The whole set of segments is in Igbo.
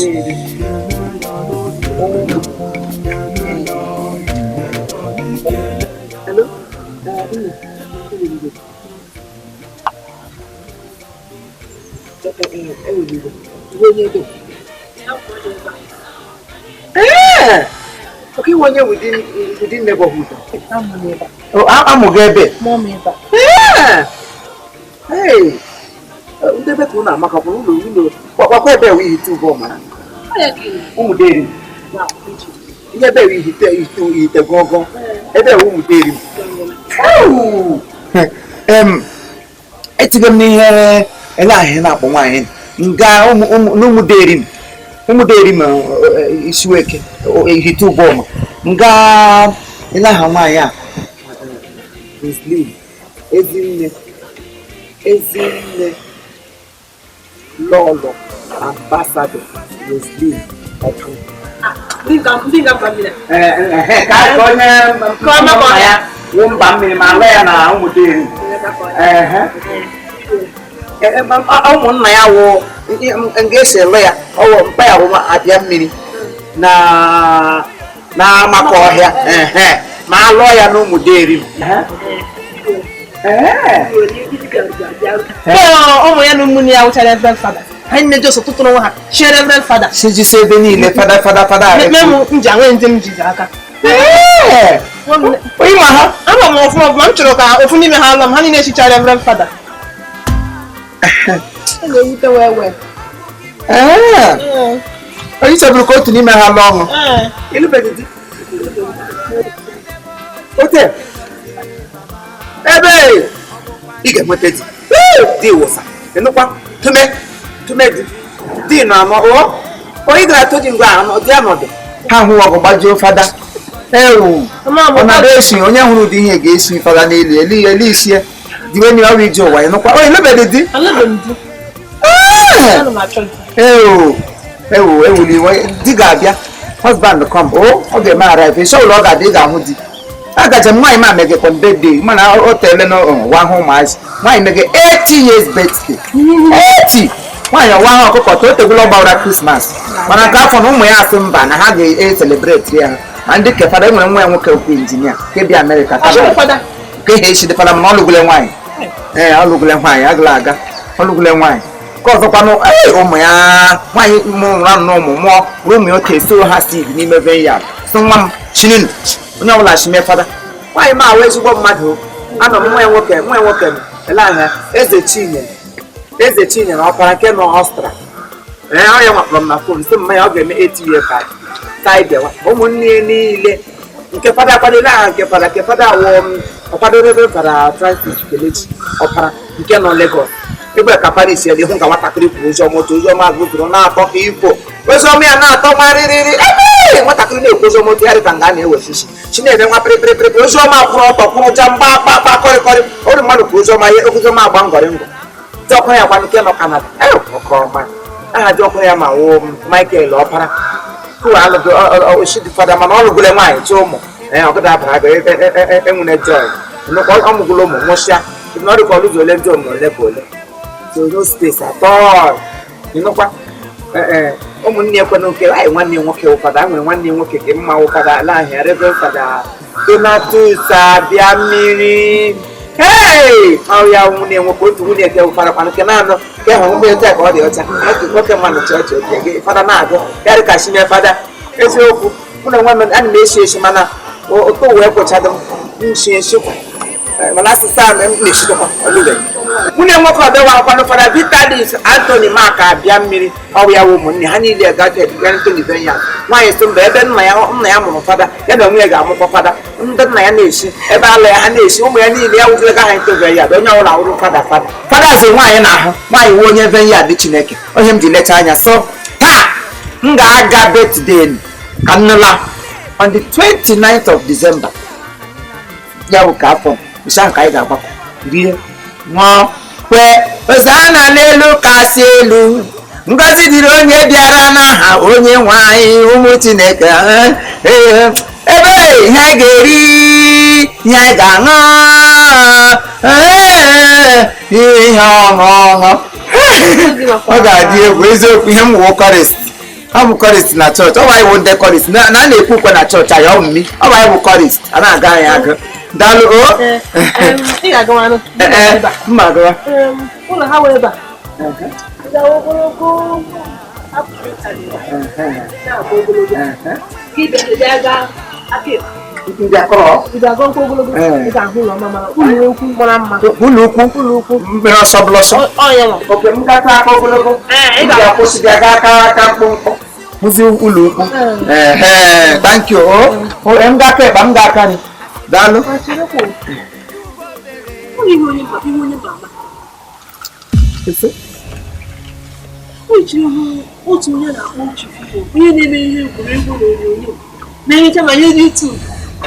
Ụmụderi. Ụmụ. Hello? Nne, eweliwe. Eweliwe. Iwe onye ebe? Ee! Okay, iwe onye within neighborhood. Oh, amụghị ebe? Ee! Hey! Ndị ebe ka unu amakakwara ụlọ ụlọ kwakwa ebe ewe ihite ụbọ mara. Ụmụderi. Ihe ebe ewe ihite ihite ihite gọgọ. Ebe ewe Ụmụderi. Etigo m n'ihe ele ahụ na-akpọ nwaanyị nga n'Ụmụderi m. Ụmụderi m Isiweke ihite ụbọma nga ele aha nwaanyị a Roslyn Ezinne Ezinne Lọlọ Ambassador Roslyn Ọpụ. Ka onye mma ya wụ mba mmiri ma alụ ya na Ụmụderi. Ụmụnna ya wụ nga esi ele ya ọwụ mpa ya wụ abịa mmiri na na amaka ọhịa ma alụọ ya na Ụmụderi. Ụmụ ya na ụmụnne ya wụcha Reverend Fada. Ha nne Joseph tụtụrụ onwe ha chie Reverend Fada. Sijisi ebe niile fada fada fada. Mee m m ji anwe ndị m jizi aka. Onye ma ha? Ama m ọfụma ọfụma, m chọrọ ka ofu n'ime ha lụọ m, ha niile echicha Reverend Fada. Ọ na-ewute wee wee. Onye chọburu ka otu n'ime ha lụọ ọṅụ. Ịlụbeghị di? Ote ebe ị ga-enweta di di wụsa ịnụkwa tụme tụme di di nọ anọ ọ onye gara atụ di ngwa anọ di anọdụ ha hụ ọgụ gbajuo fada ewu ọ na-abịa esi onye hụrụ ụdị ihe ga-esi fada n'elu elu elu isie diwe ni ọrụ ije ụwa ịnụkwa onye lụbeghị di ewu ewu ewuli iwe di ga-abịa husband come o ọ ga-eme arrive isi ụlọ ọ ga-abịa ị ga-ahụ di agaje m nwaanyị ma megekwa m birthday mana o teele n'ụwa ahụ ụmụazị nwaanyị mege 80 years birthday 80 nwaanyị ọwa ahụ ọkụkọ ta o tegwula ọgbawara Christmas mana nke afọ na ụmụ ya asị mba na ha ga-eselebreti ya ma ndị ke fada enwere nwa ya nwoke okwu injinia nke bi Amerịka nke ha echi dịfada mana ọ lụgule nwaanyị ee ọ lụgule nwaanyị agala aga ọ lụgule nwaanyị nke ọzọkwanụ ee ụmụ ya nwaanyị mụrụ na ụmụ mụọ ruo ụmụ ya oke so ha si n'ime vineyard sị nwa m chininu onye ọbụla chime fada nwaanyị ma awụ ezigbo mmadụ anọ m nwa ya nwoke m ele anya eze Chinyere eze Chinyere ọkpara nke nọ Ọstra ee ọ ya nwakpọrọ m na fon sị mma ya ọ ga-eme 8 years back taa bịawa ụmụnne ya niile nke fada akwadola aha nke fada nke fada awụ m ọkwado Reverend Fada Francis Kelechi ọpara nke nọ Lagos ebe ka Paris ya dị hụ ka nwatakịrị kwuru oziọma otu oziọma agụzuru na-atọ ka ifo oziọma ya na-atọ nwarịrịrị ebe nwatakịrị na-ekwu oziọma otu ya dị ka nga a na-ewesisi chi na-eme nwa pịrịpịrịpịrị oziọma kwụrụ ọtọ kwụrụ ụja mgba akpa akpa kọrịkọrị ọrụ mmadụ kwuru oziọma ya oziọma agba ngọrị ngọ dị ọkụ ya kwa nke nọ Kanada ọkọ ọma aha dị ọkụ ya ma wụ Michael ọpara fada mana ọ lụgule nwaanyị chọọ ụmụ ee ọgụda abara aga enwere joy nnukwu ọ mụgụla ụmụ nwụsịa na ọ dịka ọlụzi ole ndị ụmụ ole bụ ole so no space at all ịnụkwa ụmụnne ekwe nke anyị nwanne nwoke ụfada nwere nwanne nwoke nke mma ụfada ala ahịa Reverend Fada Donatus abịa mmiri hey ọ ya nwunye nwoke otu nwunye nke ụfada kwanụ nke naanụ nke hụrụ mgbe otu a ka ọ dị ọcha nwoke mmadụ chị ọchị oke gị fada na-agụ ya dị ka chime fada eziokwu mụ na nwa m ana m eshi eshi mana ụtọ wee kwụchado m nshi eshikwa mana asụsụ ahụ m na-eshikwa nwunye nwoke ọbịawa akwanụ Fada Vitalis Anthony Mark abịa mmiri ọwụ ya wụ ụmụnne ha niile gaje Anthony Benya nwaanyị sị mba ebe nna ya mụrụ fada ya na onwe ya ga-amụkwa fada ndị nna ya na-esi ebe ala ya ha na-esi ụmụ ya niile ya wụgịrịga ha into vineyard onye ọbụla wụrụ fada fada fada zi nwaanyị na-ahụ nwaanyị wụ onye vineyard Chineke onye m ji lecha anya so taa m ga-aga birthday ka nnụla on the 29th of December ya bụ ka afọ nsi ahụ ka anyị ga-agbakọ rie ṅụọ kwee Hosana n'elu kasị elu ngọzi dịrị onye bịara n'aha onye nwe anyị ụmụ Chineke ebe ihe anyị ga-eri ihe anyị ga-aṅụ ihe ọṅụṅụ ọ ga-adị egwu eziokwu ihe m wụ Eucharist Ọ bụ chorist na chọọchị. Ọ bụ anyị bụ ndị chorist na a na-ekwu ukwe na chọọchị anyị. Ọ bụ mmi, ọ bụ anyị bụ chorist. A na-aga anyị agụ. Daalụ o. Ị ga-agawanụ. Ee, mma agawa. Ụlọ ha wee ebe a. Gawa ogologo, na-agba ogologo. Ka ị bịa gaa aka ekpe. Ndị akọrọ. Ị ga-aga okwu ogologo, ị ga-ahụ ụlọ ọma mara, ụlọ ukwu mara mma. Ụlọ ukwu. Ụlọ ukwu. Mmiri ọsọ bụla ọsọ. Ọ ya nọ. Oke m gata aka ogologo. Ee, ị m ga- ga-akwụsị bịa gaa aka aka mkpụmkpụ hụzi ụlọ ukwu. Ehe, thank you o. M ga-aka ịkpa, m ga-aka nri. Daalụ. Ma cherekwa o. Ọ ihe onye mba, ihe onye mba ama. O jiri hụ otu onye na-akpọ Chief Imo, onye na-eme ihe egwuregwu na onyonyo, na-emecha ma ihe YouTube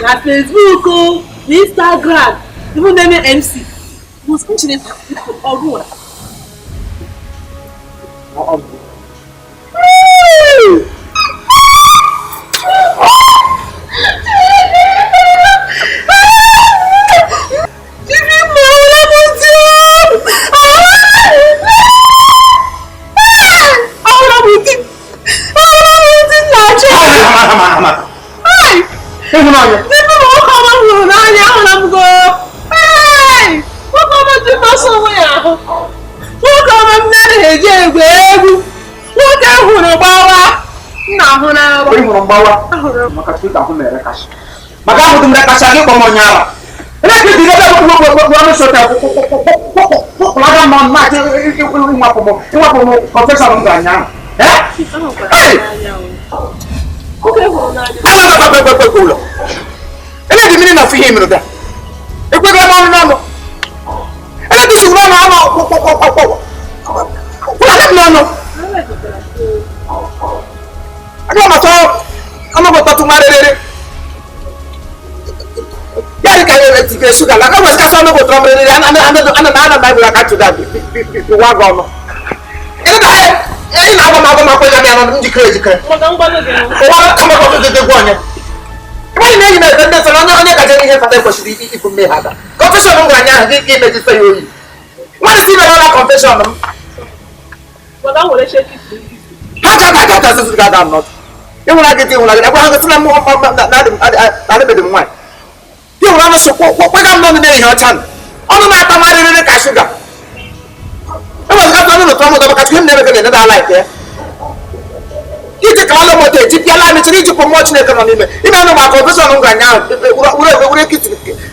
na Facebook o, na Instagram, ebe na-eme MC. But m chere ọgụ nwere. Chief Imo, ahụla m di o! Ahụla m di! Ahụla m di na-achọ! Ai! Ịhụnanya. Ndị m nwoke ọma m hụrụ n'anya, ahụla m go! Ai! Nwoke ọma ji mmasị onwe ya ahụ! Nwoke ọma m na-anaghị eji egwu egwu! Nwoke m hụrụ gbawa! M na-ahụ n'agba! Ị hụrụ mgbawa. Ahụrụ m. Maka Twitter ahụ mere kacha. Maka ahụ dị m kacha gị kpọm onye ara. Ele ka ị ebe ọnụ sota kwụkwụlaga m ọnụ na-achọ ịnwapụ m ịnwapụ m confession m gara ụnyaahụ. Eh? Ahụkwara Hey! m n'anya o. Nwoke m hụrụ n'anya. Agbagbagbagbagba ụlọ. Ele dị mmiri na afọ ihe mere da. Ekwego m ọnụ n'ọnụ. Ele dị si ọnụ ọnụ kwụkwụkwụkwụkwụlaga m n'ọnụ. Aga m atọ ọnụ tọtụ nwa rere. Ya dị ka ya etikere shuga la ka wesịkasị ọnụ gụtọrọ m rere ana ana ana ana ana baịbụl aka tụda wa gị ọnụ. Ịdị ka ị na-agwa m agwa m akwụghị m ya n'ọnụ njikere ejikere. Maka mgbalụ gị ahụ. Ụwa agbakọ gị onye. Nwaanyị na-enyi na-ete ndị sọrọ onye onye kacha ihe fata kwesịrị ikwu mmehie ada. Confession m gwara anya ahụ gị imejisa ya oyi. Nwaanyị si mere ọla confession m. Maka m were sheki Ha ka ka ka ka sịsị ga-ada m n'ọtụ. Ịhụra gị ịhụra gị agwa ha gị sị na mụ na adịbeghị m nwaanyị. Gị hụrụ ọnụ sị kwega m n'ọnụ na-ehi ọcha nụ. Ọnụ na-ata m arịrịrị ka shuga. Ewezụga ọnụ n'ụtọ m ụtọ maka chukwu m na-eme gị na-eneda ala ike ya. Iji kalala moto eji pịala mechiri ijikwa mmụọ Chineke nọ n'ime. Ime anụ maka confession m gwara anya ahụ were were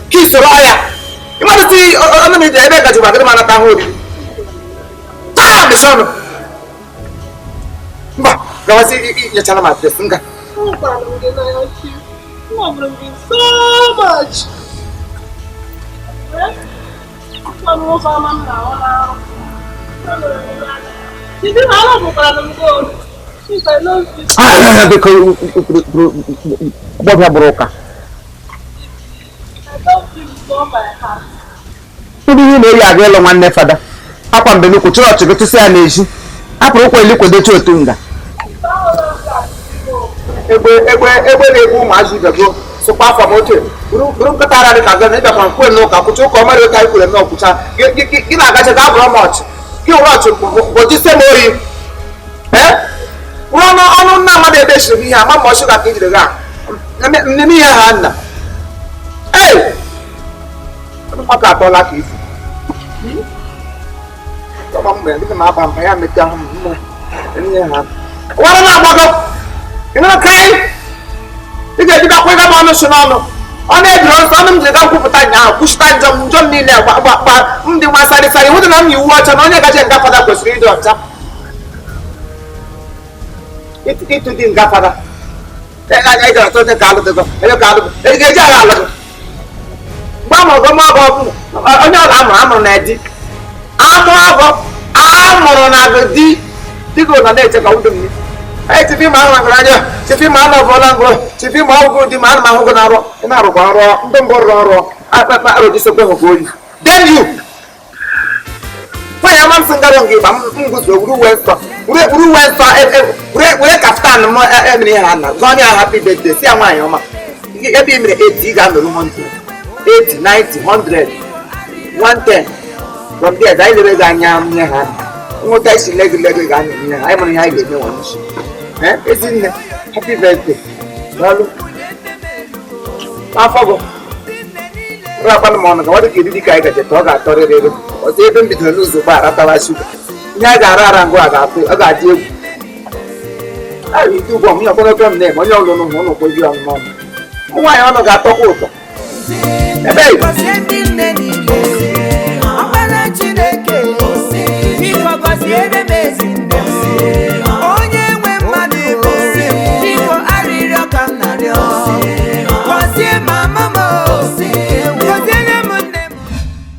kisoro ya. Ịmalite ọnụ m ije ebe gaji gbagịrị m anata ahụ oriri. Taa mechie ọnụ. Mba, gawazi nyechara m address nga. Ahụkwara m gị n'anya, Chief. Ahụrụ m gị so much. Eh? Ahụkwara m nwoke ọma m na-ahụ n'ahụ. Ahụrụ m gị n'anya. Chief Imo, ahụkwara m gị o. Chief, I love you. Biko, gbọbịa gbụrụ ụka. I love you with all my heart. Ndị ihe na-eyi aga ịlụ nwanne fada. Akwa mgbe n'ukwu chọọchị gị tụsị ya n'ezi. Apụrụ ụkwa elikwodochi otu nga. Ahụrụ m gị Chief. Egbe egbe egbe na-egbu ụmụazị ibe go sụkwa afọ m ochie buru nkịta ara dị ka gị na ịbịakwa nkwe n'ụka kwụcha ụka ọmara ụka anyị kwuru eme ọkwụcha gị na-agacha ga abụrụ m ọchị gị were ọchị gbojisie m oyi. Ee, wụrụ ọnụ ọnụ nna mmadụ ebe esiri gị ihe ama ma ọchị ga ka ijiri gị a mmemme ihe ha nna ee mmadụ atọla ka ifu ọma mgbe ndị m aba mba ya mete ahụ m mma ihe ha wara na-agbago. Ị nụrụ ka anyị ị ga-ejidakwa ịga m ọnụ si n'ọnụ ọ na-ejiri nsọ ọnụ m jiri ga nkwupụta ụnyaahụ kwuchita njọ m njọ m niile gba gba gba m dị nwa sarịsarị hụdị na m yi uwe ọcha na onye gaje nga fada kwesịrị ịdị ọcha. Ịtụ dị nga fada ị gara atụ onye ka alụdịgo onye ka alụdịgo ị ga-eji ala alụdị mgbe amụrụ gị ọmụ ọgọ onye ọla amụrụ amụrụ na di amụ ọgọ amụrụ na di dịka ụlọ na-eche ka ụdị mmiri. Ee, Chief Imo ahụ agụrụ anya. Chief Imo anọ bụọla ngụ. Chief Imo ọgwụgwụ di ma ana m ahụ gị na-arụ ị na-arụkwa ọrụ ndị mbụ rụrụ ọrụ akpakpa arụjisekwe hụ ka oyi. Then you nwaanyị ama m sị ngarụ nga ịgba m guzo wuru uwe nsọ were uwe nsọ were kaftan m emere ihe ha na gụọ ya happy birthday si ya nwaanyị ọma ebe ị mere 80 ị ga-anọrụ 100 80 90 100 110. From there anyị lere gị anya nye ha nweta isi legi legi ga-anọ nye ha. Anyị mara ihe anyị ga-eme nwa nchi. Ee, ezinne, happy birthday. Daalụ. Afọ gụ rakwanụ m ọnụ ka nwadị ka eriri ka anyị gaje ka ọ ga-atọrịrị ego ọzọ. Ebe m bidoro n'ụzọ gba aratawa shuga, ihe a ga-ara ara ngụ a ga-atụ, ọ ga-adị egwu. A ite ugwu ọmụ ihe ọkpọrọkọ m na-eme onye ọlụlụ hụ ụnụ kpoju ọnụ n'ọnụ. Ụmụ nwaanyị, ọnụ ga-atọkwa ụtọ ebe. Gọzie ndị nne niile.